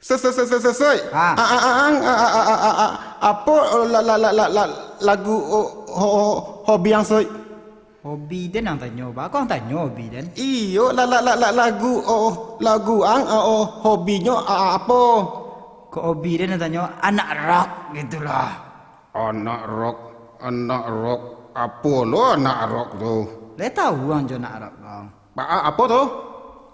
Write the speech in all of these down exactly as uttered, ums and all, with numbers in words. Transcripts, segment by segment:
Soi, soi, soi, soi, soi. Ha. A, a, a, ang, a, a, a, a, a, a, apo, la, la, la, la, la, lagu, o, ho, ho, hobi ang, soi? Hobi den ang tanyo, ba? Ko ang tanyo hobi den? Iyo, la, la, la, la, lagu, o, lagu ang, a, o, hobinyo, a, a, apo? Ko hobi den ang tanyo, anak rock gitulah. Anak rock, anak rock, apo lo anak rock tu? Lai tahu ang jo anak rock, bang? Ba-, a-, apo tu?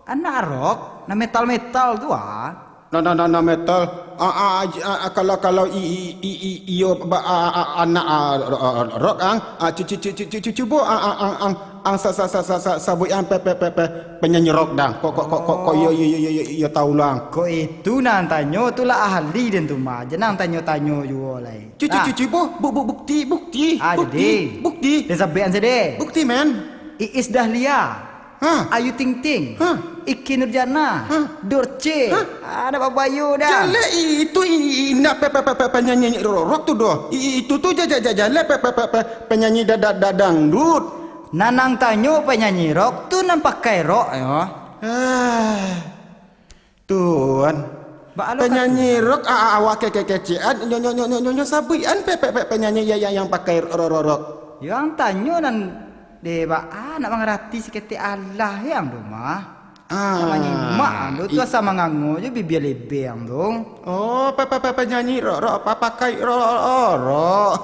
Anak rock, nan metal-metal tu, ah. Nan, nan, nan, nan metal. A, a, a, a, kalau, kalau i, i, i, i, iyo, ba, a, a, a, anak, a, ro-, ro-, rock ang, a, cu-, cu-, cu-, cu-, cu-, cu-, cubo ang, ang, ang, ang, ang sa-, sa-, sa-, sa-, sa-, sabuik ang pe-, pe-, pe-, pe-, penyanyi rock dang. Ko, ko, ko, ko, ko, iyo, iyo, iyo, iyo, iyo, tahu lah. Ko itu nan tanyo tu lah ahli den tu mah. Jan ang tanyo-tanyo juo lai. Cu-, cu-, cu-, cubo, bu-, bu-, bukti, bukti, ah, bukti, jadi. Bukti. Den sabuik ang sadeh. Bukti, men. Iis Dahlia. Ha? Ayu Ting Ting. Ha? Ikke Nurjana. Ha? Dorce. Ha? Ah, nak babayo dah. Jaleh i-, itu i-, i-, indak pe-, pe-, pe-, pe-, penyanyi ro-, rock tu doh. I-, i-, itu tu ja-, ja-, ja-, jaleh pe-, pe-, pe-, pe-, penyanyi da-, da-, da-, dangdut. Nan ang tanyo penyanyi rock tu nan pakai rok, yo. Ah. Tuan. Ba alo ka penyanyi rock, a, a, awak ke-, ke-, kecekan, nyo, nyo, nyo, nyo, nyo, nyo sabuik an pe-, pe-, pe-, penyanyi yang, yang, yang pakai ro-, ro-, rock. Yo ang tanyo nan dek baa nak mangarati saketek alah yang tu mah. Ah, nak manyimak ang tu, tu i- asa mangango jo bibia lebeng tu. Oh, pe-, pe-, pe-, penyanyi rock, rock, pa-, pakai ro-, ro-, rock.